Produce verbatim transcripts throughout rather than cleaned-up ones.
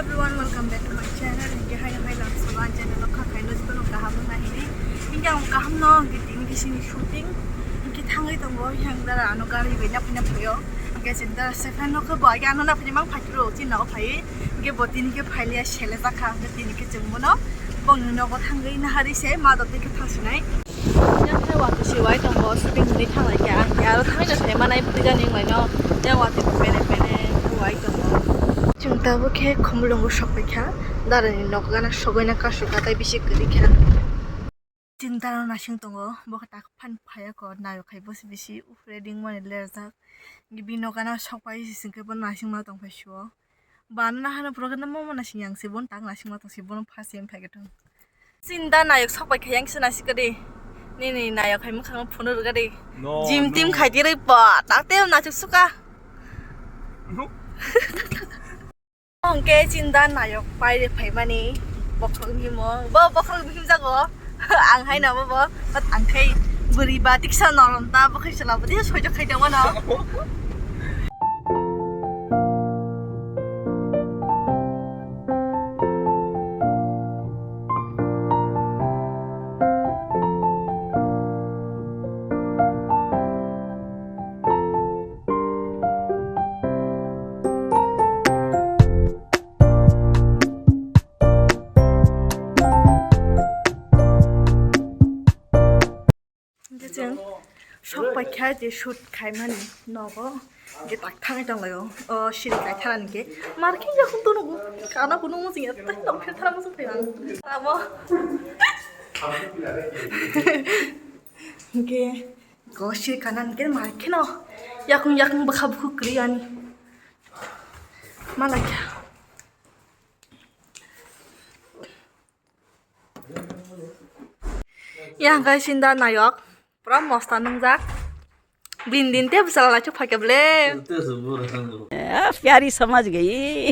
Everyone, welcome back to my channel. Hinkhe hai hai lang solo ang channel o kha khaino jikon kaham wng nahini. Hinkhe ang kaham no hinkhe tini bisini shooting hinkhe thangwi tongo yang dara ano gari bai naphina phaio. Hinkhe chini dara seven no khe bo age ano naphini mang phaikro chini nogo phai. Hinkhe bo tini khe phailiya sele jakha hinkhe tini khe chwng bono bongni nogo thangwi nahari se ma dotwi khe thangsinai. Yang hai watwi se wai tongo, shooting hwnwi thang lai kha. Ang khe aro thangwi no sai manai bwrwi jani wng lai no. Yang watwi pene pene wai tongo. Chwng tabuk khe Khumulwngo sok pai kha. Darani nok gana sogwi na kasu kha, tei bisi kwrwi kha. Chwng dara no naising tongo, bo khe tak phan phai ya kho, nayok hai bosi bisi ufre ring mani lerjak. Bini nok gana sok pai se hwnkhe bo naising ma tong phai sio. Bana hano pura gana mama na sing yang se bon tak na sing ma tong se bon first time phai gatung. Sinda nayok sok pai khayang se na sikadi. Nini nayok hai mukhang phone rwgadi. No, Jim tim no. Khai diroi pa tak te na chuk suka. No. Hongke sinda nayok pai re phai mani bokhok bihimo. Bo bokhok bihim jago. Ang hai na bo bo. But ang khai bwrwi ba tiksa norom ta bo khai sala bo disa soijo khai tong mano. Hingke chwng sok paikha je shoot khaimani nogo, hingke tak thangwi tonglaio. O siri kaithara hingke markhe yakung tono bo kana kunu muchung ya, tak nok pher thara muchung phaio ang. Amo. Hingke go siri kana hingke markhe no yakung yakung bwkha bukhuk kwrwi ani. Malakha. Yang kai sinda nayok, pura mosta nungjak. Bini din te bwsala naichuk phaikha ble. Eh, pyari samajh gayi.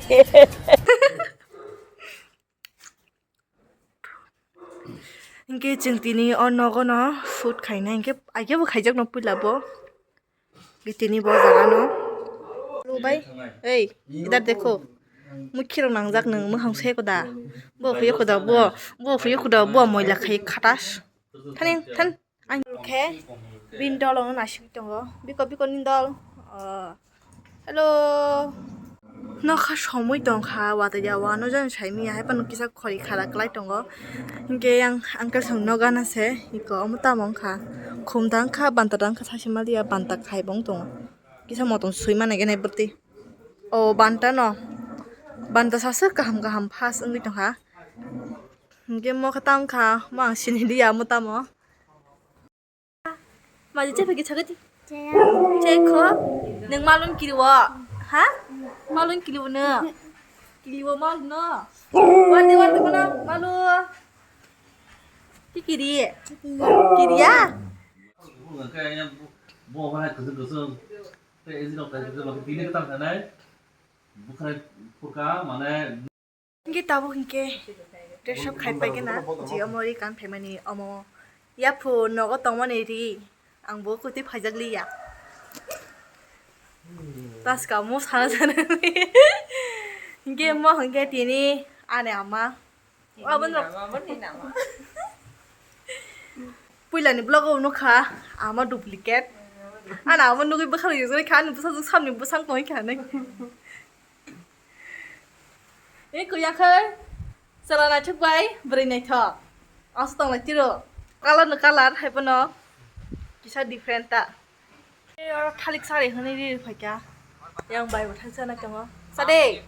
Hingke chwng tini o nogo no shoot khainai, hingke aike bo khaijak no puila bo. Tini bo jaga no. Hello bhai, ei, idhar dekho. Mukhi rok nangjak nwng, mwkhang se koda. Bo phuye koda, bo, bo phuye koda, bo moila khai khatas. Thani, than. Ang khe bini dol ono naisik tongo. Biko, biko ni dol. Oh. Hello. Nokha somoi tongkha, watwi ya wano jani saimanya, hai phano kisa khori khara kwlai tongo. Hinkhe yang uncle song nogana se, iko omo tamo wngkha. Khum da wngkha, banta da wngkha, saisi maliya, banta khai bo wng tongo. Kisa motom sui mana gene bwtwi. O banta no. Banta saswk kaham kaham fast wngwi tongkha. Hinkhe mo khe tamo wngkha, mo ang sini liya omo tamo. Maji chepe ki chagati. Cheya. Chekho. Neng malun kiriwo. Ha? Malun kiriwo no. Kiriwo malun no. Warte warte mana malu. Ki kiri. Kiriya. Bo hai kusum kusum. Te ezi rok tai kusum tini ketam tanai. Bukhai purka mane. Hingke tabuk hingke dress up khai paikhe na, je omo ri kan phaimani omo yaphu nogo tongmani ri, ang bo kwtwi phaijak liya. Taska mo sana sana. Hingke mo hingke tini ani ama. Aboni rok. Puilani vlog o nukha ama duplicate. Ani ama nugui bwkhak yujak kha, ani bwsajwk samni bwsang tongwi kha hinwi. Ei kuya khe chwla naithok bai bwrwi naithok. Aswk tong lai tiro. Color no color hai bono kisa different ta. Ei oro thalik sari hwnwi ri phaikha. Yang bai bo thang sana tongo. Sade.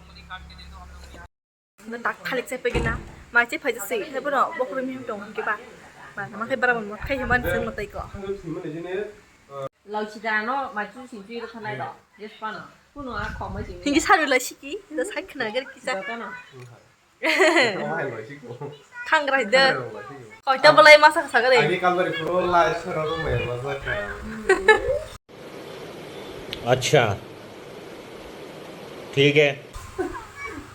No tak thalik sai pegina. Mai se phaijak se. Hai bono bokhorok mihim tong hwnkhe ba. Ba ma khe bara mo khai hima ni seng mo tai ko. Lausida no machu singtwi rwkhanai rok, jesphano. Kuno a khomai simi. Hingke sarwi lai siki, da sai khna gari kisa. Jotono. Thang rai de. Koi ta bolai masa kasa gari. Ani kalbari puro lai sero ro mai masa ka. Acha. Thik hai.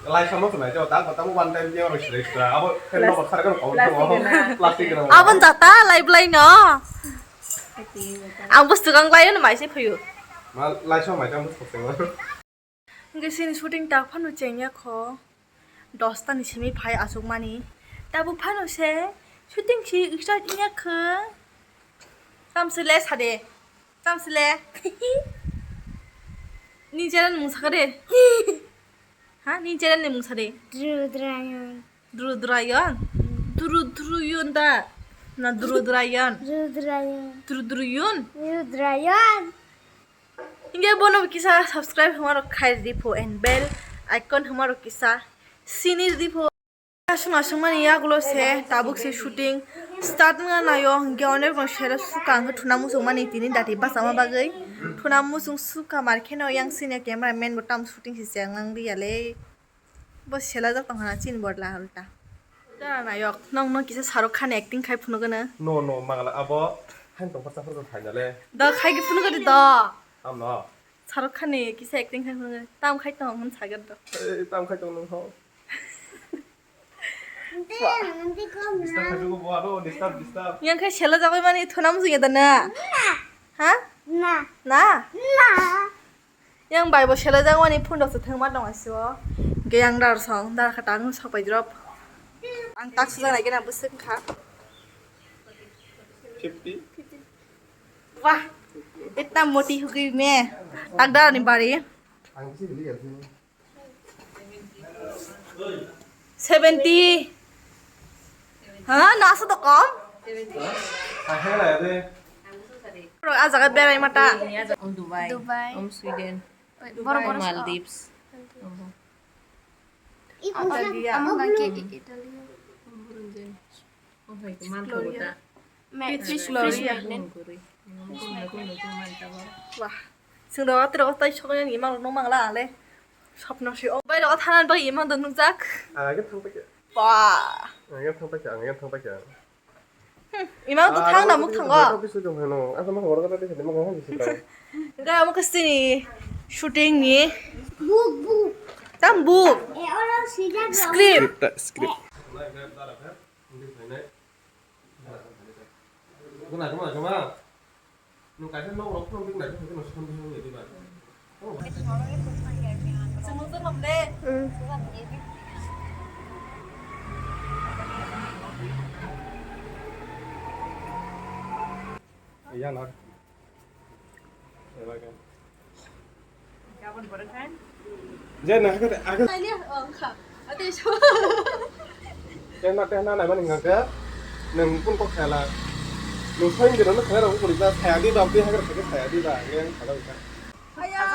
Lai sama khna jo, da kota mo one time je oro sira sira. Abo kan no bakar kan kau. Plastic na. Plastic na. Abon jata lai blai no. Ang bwswk ang laio no mai se phaio. Ma laisa mai ta bwswk se. Hingke sini shooting tak phano chengya kho. Dosta ni simi phai achukmani. Tabuk phano se shooting si start wngya khe. Tamsile sade. Tamsile. Ni channel mung sakade. Ha, ni channel ni mung sade. Drudrayon. Drudrayon. Drudrayon da. Na Drudrayon. Drudrayon. Drudrayon. Drudrayon. Hingke bono kisa subscribe hwnma rok khai ripho and bell icon hwnma rok kisa sini ripho. Aswng aswng mani yagulo se tabuk se shooting start wngna naio, hingke onek rok sero suka hingke thuna muchung mani tini dati bachama bagwi thuna muchung suka markheno yang sini camera man bo tam shooting se cheng nang liya le. Bo selajak tongkha na chini bodla ulta. Dara nayok, nokno kisa Shahrukh Khan acting khai phunukgwno. No, no, mangala abo hain tongkha chaphar kha phaina le. Do khai khe phunukgwdi do. Tamno? Shahrukh Khan ni kisa acting khai phunukgwno. Tam khai tong hwn sagar do. Ei, tam khai tong nung ho. Disturb khai phunukgo bo aro, disturb, disturb. Yang khai selajak bai mani thuna muchung ya da na? Ha? Na. Na? Na. Yang bai bo selajak mani phone rok se thwngma tong aisio. Hingke yang dar song, dar kha tang sok bai drop. Ang tak sujak nai gana bwswk kha. Fifty. Wah, itna moti ho gayi main. Tak dar ni bari. Ang bisi bili ya sini. Seventy. Ha, na asa to kom? Ang hela ya de. Bro, ah jaga berai mata. Om Dubai. Dubai. Om Sweden. Boro boro. Maldives. Italy. Amo kaki Italy. Om Italy. Oh, hai, ke manto Gloria. Beach Gloria. Wah. Sing daw atro tai sokya ni mang no mangla ale. Sopno si o bai ro thanan bai imang do nukjak. Ang age thang pakya. Wah. Ang age thang pakya, ang age thang pakya. Imang do thang na muk thango. Asa ma horo kata dikhe ma horo dikhe. Ga mo kastini shooting ni. Book, book. Tam book. Eh, oro sida. Script. Script, script. Guna, guna, guna. Nwng kaisa nok rok phano bini naisik phano sandi hwnwi diba. Iya, nak. Je, nang hakhe, hakhe. Tehna, tehna, naimani hingkha khe, nwng kun kok khaila. Nwng soin gwnangno khairok wngkha, saya di ba, bini hagra khe saya di ba, nge ang khala wngkha. Aya.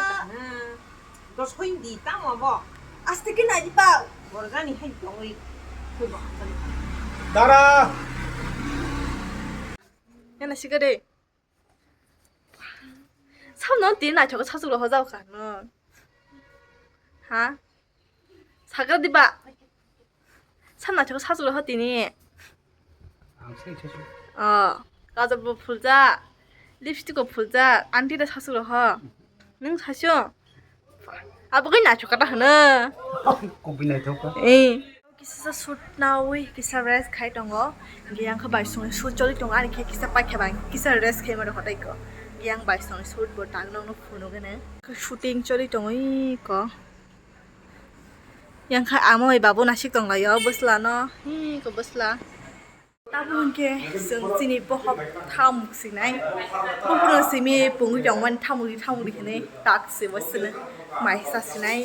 Do soin di, tamo bo. Aste khe nai di ba. Borjani hai tongwi. Dara. Yana sikade. Samno tini naithok khe sachuk rok hojak kha no. Ha? Sakra diba? Sam naithok khe sachuk rok ho tini. Ang sai sai. Oh, kajol bo phuljak, lipstick bo phuljak, aunty da sachuk rok ho. Nwng sasio? Abo khe naithok khe ta hwno. Kubui naithok kha. Eh. Kisa shoot nawi kisa rest khai tongo. Hingke yang khe bai songni shoot choli tongo, ani khe kisa paikha bai kisa rest khai mano hotai ko. Yang bai songni shoot bo tang nokno phunuk gene. Shooting choli tongo iko. Yang khe amo bai babu nasik tonglaio bwsla no. Iko bwsla. Tabuk hwnkhe chwng chini bohok thamuk sinai. Buphuru simi pungwi tongmani thamukdi thamukdi hinwi tak se bo sini mai sa sinai.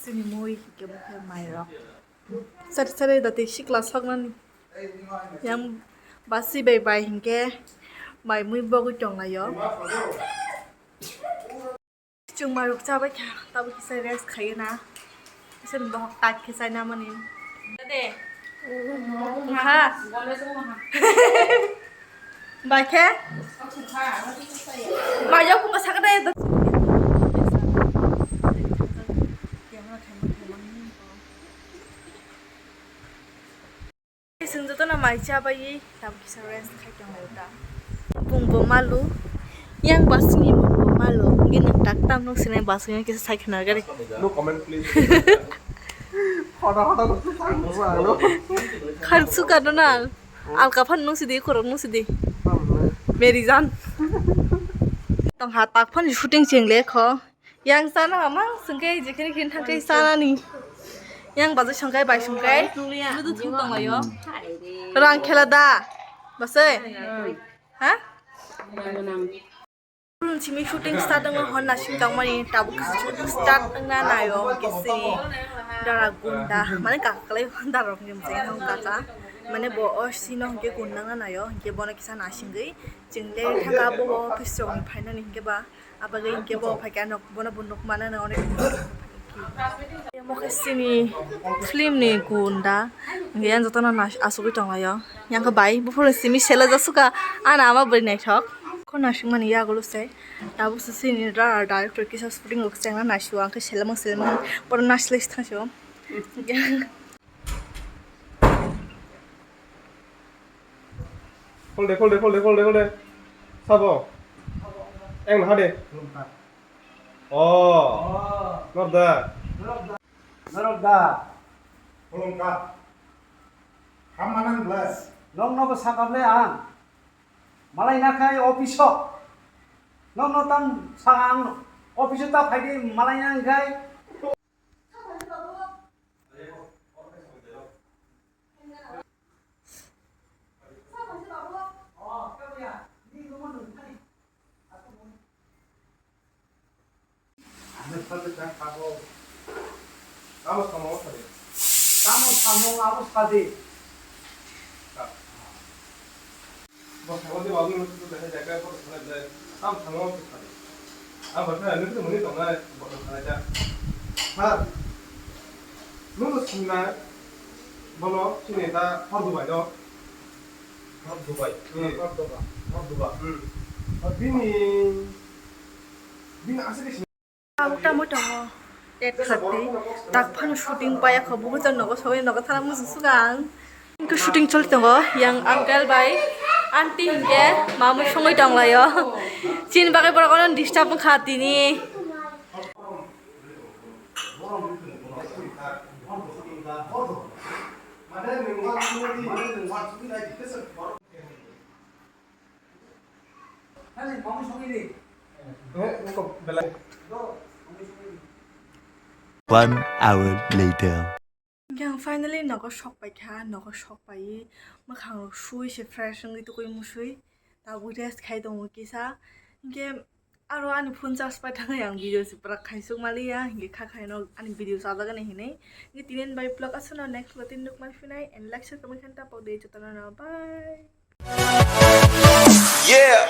Chini mui hwnkhe bokhe mairok. Sari sari dati sikla soknani. Yang basi bai bai hwnkhe mai mui bogwi tonglaio. Chwng mairok chabai kha, tabuk kisa rest khaiyo na. Kisa ni bohok tak khe chaina mani. Dade. Wngkha. Bai khe? Bai yo phungo sakha de. Chwng jotono mai chabai tabuk kisa rest khai tonglai ta. Bung bo malu, yang basingni bung bo malu, gini tak tam nuk sinai basingni kisa sai khna gari. No comment, please. Hoda hoda nuk sai nuk sai nuk. Khan suka dona. Alka phan nuk sidi, korok nuk sidi. Meri jan. Tong ha tak phan shooting cheng le kho. Yang sana mama sengke jekini kin thangke sana ni. Yang bazai songkai bai songkai. Ludu thum tonglaio. Rang khela da. Basai. Ha? Simi shooting start wngma honna sing tongmani tabuk shooting start wngna naio kisi dara gunda mane kakalai dara rok ni mchang kaka mane bo o sino hingke gundang na naio hingke bono kisa nasingwi chwng le thaka bo office rok ni phainani hingke ba. Abagwi hingke bo phaikha nok, bono bo nok mana na onek. Omo khe sini film ni gunda. Hingke yang jotono nas-, asugwi tonglaio. Yang khe bai, buphuru simi sela jasukha. Ana ama bwrwi naithok. Kho nasingmani yagulo se. Tabuk se sini ra director kisa shooting rok chengna naisio. Ang khe selamang selamang. Bono nasilai se thangsio. Khol de, khol de, khol de, khol de, khol de. Sabo. Eng naha de. Oh. Norok da. Norok da. Khulumkha. Ham manang bless. Nokno bo sakable ang. Malai nakhai office o. Nokno tam sa ang office o ta phaidi malai nang khai. Tamo samung abo sadi. Bwskango de babu ni moto to belai jaga photo khlai belai tam thangma photo khlai. Ang bwskango nukhe muni tongnai photo khlai ja. Sir, nung to sinna bono sini ta hor dubai do. Hor dubai. Hmm. Hor dubai. Hor dubai. Hmm. Bini, bini asli Tabuk tamo tongo eight thirty, tak phano shooting paya kho, bubuchar nogo sogwi nogo thana muchung suka ang. Hingke shooting choli tongo, yang uncle bai aunty hingke mamui songwi tonglaio. Chini bagwi borok ono disturb wngkha tini. One hour later. Hingke ang finally nogo sok paikha, nogo sok paiwi mwkhang rok suwi se fresh wngwi tukui musui tabuk rest khai tongo kisa. Hingke aro ani phone charge pai thangwi ang video se prak khaisuk maliya, hingke kha khaino ani video chajagani hinwi. Hingke tini ani bai vlog aswkno next vlog tin nukmai phinai and like share comment khe tapok de jotono no bye. Yeah.